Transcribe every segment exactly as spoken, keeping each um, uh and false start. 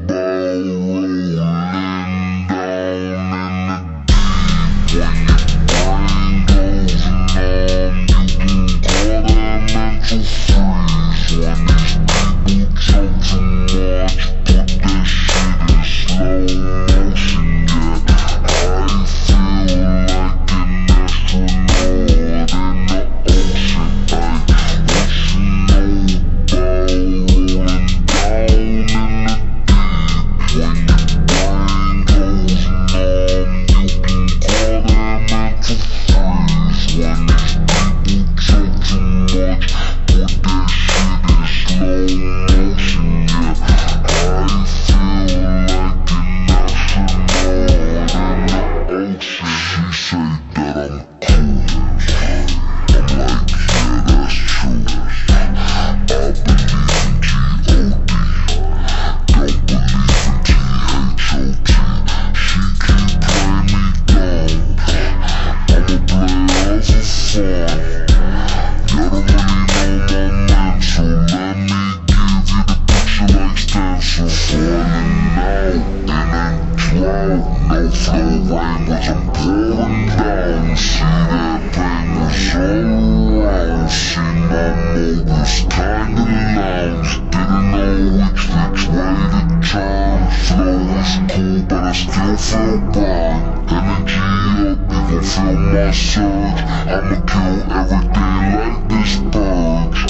Ball rolling down in the deep. When your brain goes numb, you can call that mental freeze. When these people talk too much, put that shit in slow motion. Yeah, I feel like an astronaut in the ocean. I want you know, ball rolling down in the deep. When your brain goes numb, you can call that mental freeze. When these people talk too much, put that shit in slow motion. Yeah, I feel like an astronaut in the ocean. She said that I'm cool. I'm like, yeah, that's true. I believe in G O D. Don't believe in T H O T. She keep playing me down. I'ma play her for fun. You don't really know my name, so let me give you the picture like stencil. Falling out in a drought. No flow rain was I'm pouring down. See that pain was all around. See my mood was kinda lounge. Didn't know which, which way to turn. Flow was cool, but I still felt burned. Energy up, you can feel my surge. I'ma kill everything like this purge.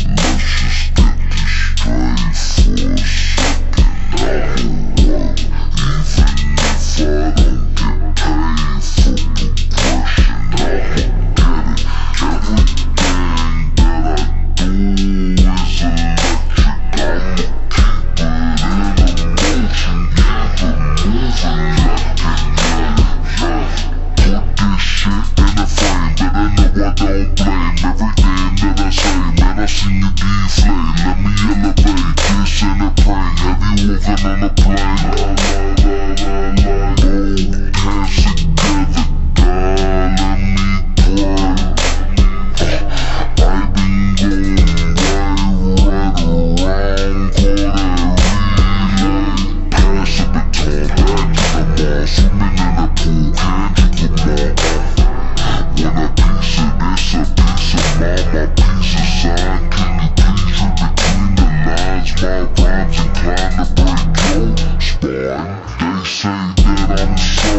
Let's just get this straight for a second. I don't work, even if I don't get paid for progression. I'ma get it. Everything that I do is electric. I'ma keep it in a motion. Keep it moving, left and right, yeah. Put this shit in a frame, better know I don't blame. Everything that I say, man, I see you deflate. Let me elevate, this ain't a prank. Have you walking on a plane? Oh, hands together, God, let me pray. I've been going right, right around, quarter relay. Pass the baton back to the mall, swimming in a pool, can't drink the mall. When a piece of this, a piece of mine, my piece of sign. Can you please read between the lines? My rhymes inclined to break your spine. They say that I'm so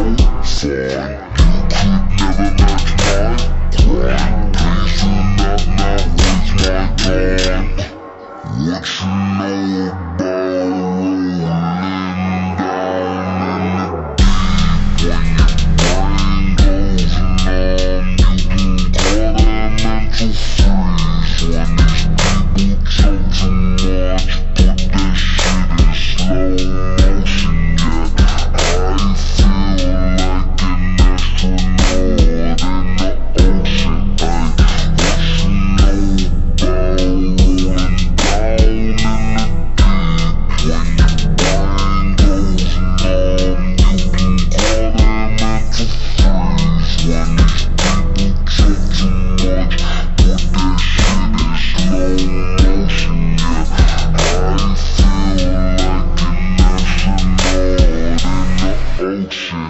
fine. You could never match my grind. Please do not, not waste my time. What you know about rolling down in the deep? When your brain goes numb, you can call that mental freeze. When these people talk too much, put that shit in slow motion. Yeah, I feel like an astronaut in the ocean. I want you know, ball rolling down in the deep. When your brain goes numb, you can call that mental freeze. When these people talk too much, put that shit in slow motion. Yeah, I feel like an astronaut in the ocean.